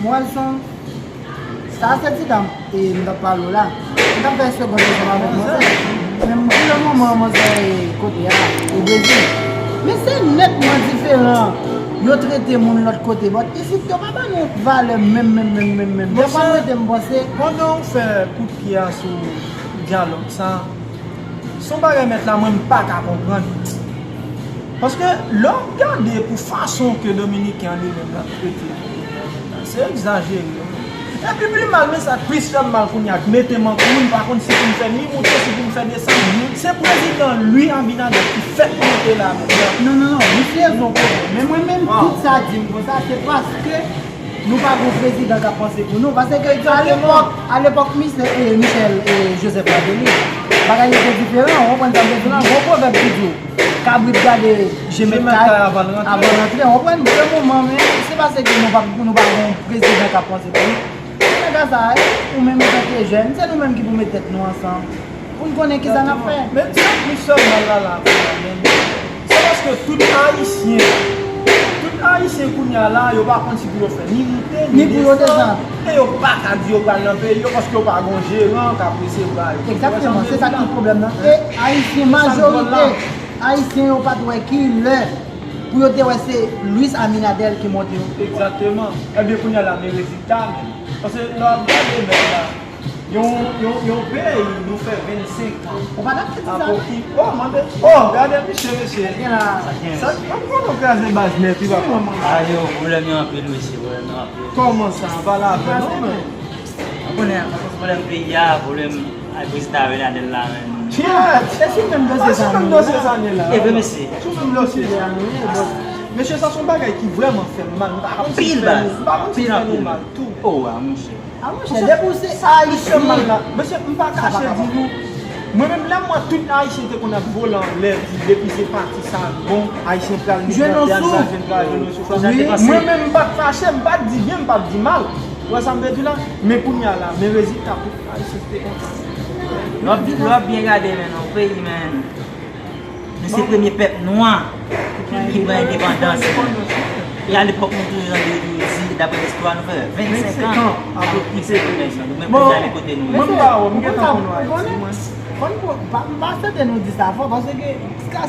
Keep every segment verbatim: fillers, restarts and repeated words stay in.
Mwen son, sa se ti dam e m t ap pale w la. M t ap fè segonn ansanm avèk manzè. Men pou le moman, manzè e kote a, o Brezil. Men se nètman diferan. Yo trete moun lòt kote, but isit yo pa ban nou valè menm, menm, menm, menm, menm. Dèfwa m rete m panse. Pandan w fè kout pye a sou dyalòg sa, se yon bagay mèt la mwen m pa ka konprann. Paske lè w ap gade pou fason ke Dominiken an li menm l ap trete moun, se egzajere. Epi pi mal, men sa k plis fè m mal kounye a, k mete m an kouri, m pa konn si pou m fè ni moute, si pou m fè desann. Se prezidan Luis Abinader ki fèk monte la menm. Non, non, non, li se rezon pou mwen. Men mwen menm, tout sa di m konsa, se paske nou pa gen yon prezidan k ap panse pou nou. Paske alepòk, alepòk misye, e, Michel, e, Joseph Martelly, bagay yo te diferan, w konprann sa m vle di w la, gon pwovèb ki di w, kabrit gade je mèt kay avan l rantre, w konprann? Pou le moman, men se paske nou pa, nou pa gen yon prezidan k ap panse pou nou. Nèg a sa, ou menm antanke jèn, se nou menm ki pou met tèt nou ansanm. Pou n konnen kisa n ap fè. Men sa k plis fè m mal la la, men se paske tout Ayisyen, tout Ayisyen kounye a la, yo pa konn si pou yo fè ni moute, ni desann, e yo pa ka di yo pral nan peyi yo paske yo pa gen jeran k ap resevwa yo. Egzakteman, se sa ki pwoblèm nan. E Ayisyen, majorite Ayisyen yo pa t wè ki lè pou yo te wè se Luis Abinader ki monte yo. Egzakteman. Ebyen, kounye a la, men rezilta, men. Paske lè w ap gade, men la, yon, yon, yon peyi, nou fè vennsenk an. Ou pa t ap di sa. Apre ki, oh, mande, oh, gade misye, mesye. Gen la. Sa, m konnen w kraze baz nèt, wi, papa. Ayo, pwoblèm yo anpil, mesye, pwoblèm yo anpil. Kòman sa? Pale avè m non, men. Ou konnen, pwoblèm peyi a, pwoblèm ak prezidan Abinader la, men. Shit! E sou menm dosye sa nou ye la. E vre, mesye. Sou menm dosye sa nou ye, bòs. Mesye, sa se yon bagay ki vrèman fè m mal. M pa konn si fè nou, m pa konn si fè nou mal tou. Oh, a, monchè. A, monchè, depi w se Ayisyen. Sa ki fè m mal la. Mesye, m pa kache di nou. Mwen menm, lè m wè tout Ayisyen te konn ap vole anlè, di depi se pati sa bon, Ayisyen pral migrante, Ayisyen pral jwenn yon souf. Wi. Mwen menm, m pa t fache, m pa t di byen, m pa t di mal. Ou wè sa m vle di w la? Men kounye a la, men rezilta tout Ayisyen ki te kontan. Lè w ap, lè w ap byen gade, men, nan peyi, men, nou se premye pèp nwa ki pran endepandans, men. E alepòk, nou toujou nan de, toujou di, daprè listwa, nou fè vennsenk an ap okipe nou, men, men kounye a, men kote nou ye. Mwen pa wè, m gentan konn Ayiti, mwen. Fò n pa, m pa swete nou di sa fò, paske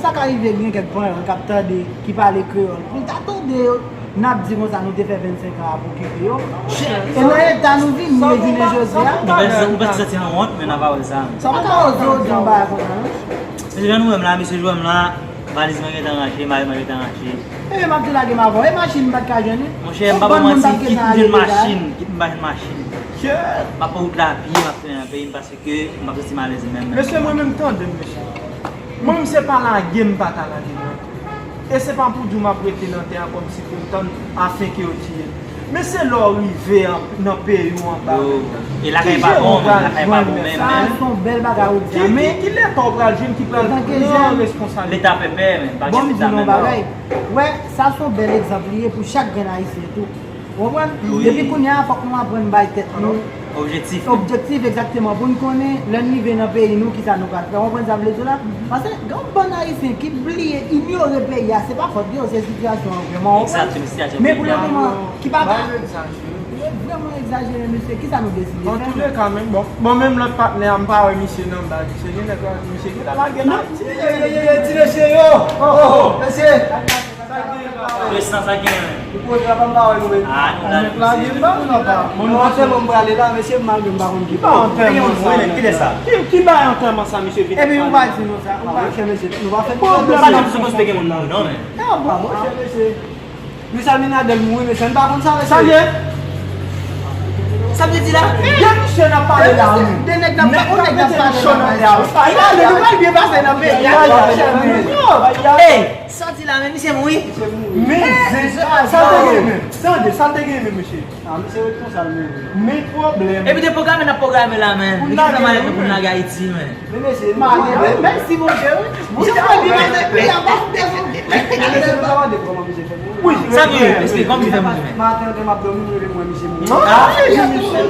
sa ka rive gen kèk paran k ap tande, ki pale kreyòl. Pou l ta tande yo, n ap di konsa nou te fè vennsenk an ap okipe yo. E nan eta nou vin ye jounen jodi a. Nou pa, nou pa santi nou wont, men nan pawòl sa a. Sa pa ka oze w di yon bagay konsa, non. Mesye, jan nou wè m la, mesye, jan nou wè m la, valiz mwen gentan ranche, mari mwen gentan ranche. Ebyen, m ap tou lage m avè w. E machin m pa t ka jwenn, wi. Monchè, m pa ba w manti, kit m jwenn machin, kit m pa jwenn machin. M ap pran wout la pye, m ap tounen nan peyi m, paske ke m pa santi m alèz menm, menm. Mesye, mwen menm tande m, mesye. Mwen menm se pa lage m pa ta lage m nan tou. E se pa pou di w m ap rete nan tè a kòmsi pou m tann afen ke yo tiye m. Men se lè w rive an, nan peyi w anba menm nan. Ki jeran w pral jwenn menm? Sa se yon bèl bagay ou di a, men ki leta w pral jwenn ki pral pran responsablite? Leta pèpè, men pa gen leta menm non. Bon, m di nou yon bagay. Ou wè, sa se yon bèl egzanp li ye pou chak grenn Ayisyen tou. Ou konprann? Depi kounye a, fòk nou aprann bay tèt nou objektif, men. Objektif, egzakteman, pou n konnen lè n rive nan peyi nou, kisa nou pral fè. Ou konprann sa m vle di w la? Paske gen yon bann Ayisyen ki bliye, inyore peyi a, se pa fòt yo, se sitiyasyon an vrèman, ou konprann? Men pou le moman, ki pa ka. Yo vrèman egzajere, mesye, kisa nou deside fè? Antouleka, men bon, bon, menm lòt patnè a, m pa wè misye nan baz, misye gen lè, misye gentan lage la. Ti mesye yo! Oh, oh, mesye! Presan sa gen, men. Ou koze a pa m pa wè nou, men. Ah, nou la, lage m ba nou nan pa. Bon, nou antèman m prale la, mesye, m mal, men m pa konn ki pa antèman sa. Ki lè sa? Ki, ki bay antèman sa, mesye vin? Epi nou pa di nou sa, nou pa fè mesye, nou pa fè nou pwoblèm. Pa nan sipozite gen moun mouri non, men. E pa bon, chè, mesye. Luis Abinader mouri, mesye, n pa konn sa, mesye. Sa vle? Sa vle di la? De misye n ap pale la, wi. De nèg n ap, nèg k ap mete nou cho nan tè a, wi. Gade, nou pral byen pase nan peyi a. Ey! Sa w di la menm, misye mouri? Men, sa te gen menm. Tande, sa te gen menm, mesye. Ah, misye ret konsa, l mouri. Men pwoblèm. Epi de pwograme n ap pwograme la, men. Epi sa malèt nou pou n lage Ayiti, men. Men, mesye, nou pwoblèm. Mèsi, Bondye, wi. Misye mouri, men, men, men, men, mesye, nou ta mande kòman misye fè mouri. Wi, sa gen, mesye, kòman misye fè mouri, men? Maten, lè m ap dòmi, m reve, m wè misye mouri. Ah, misye mouri.